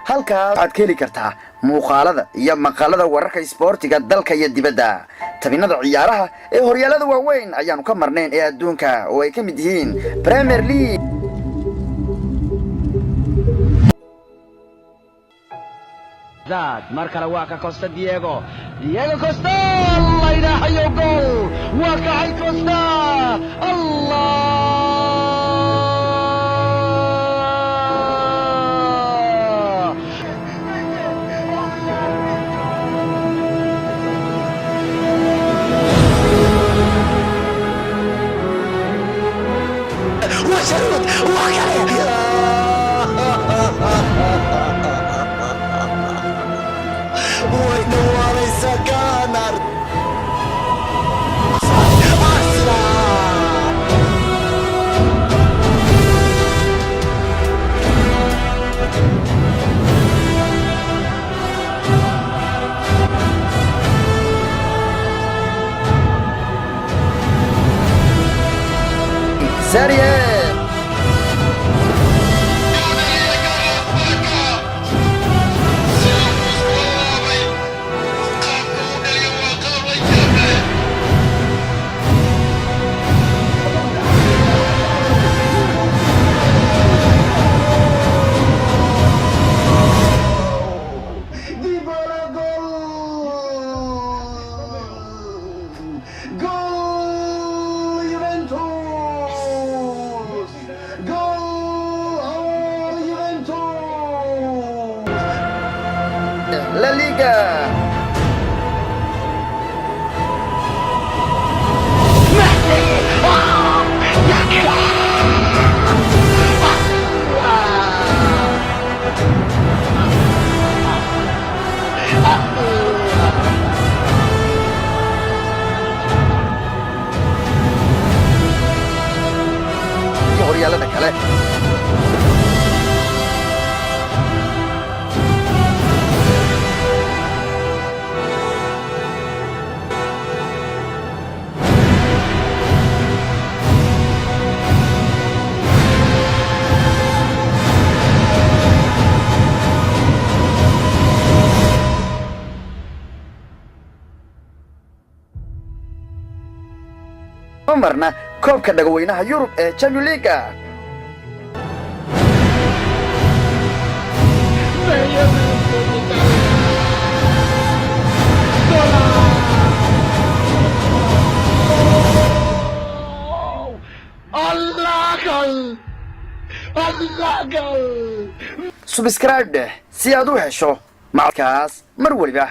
Halkaas waxaad ka heli kartaa muuqaalada iyo maqaalada wararka isboortiga dalka iyo dibadda. Tabinada ciyaaraha ee horyaalada waaweyn ayaanu ka marnayn ee adduunka, oo ay ka mid yihiin Premier League. Mar kale waa ka Costa, Diego, Diego Costa la idhaahayo, gool! Waa kacay Costa, Allah! Waa sharuud, waa kale. Way dhawaanaysaa Gunners Arsenal. Serie A. Dybala, goal! Goal, Juventus! Goal, Juventus! La Liga. Iyo horyaalada kale. Marna koobka dhagaweynaha Yurub ee Champions League. Allah, goal! Allah, goal! Subscribe dheh si aad u hesho mackaas mar weliba.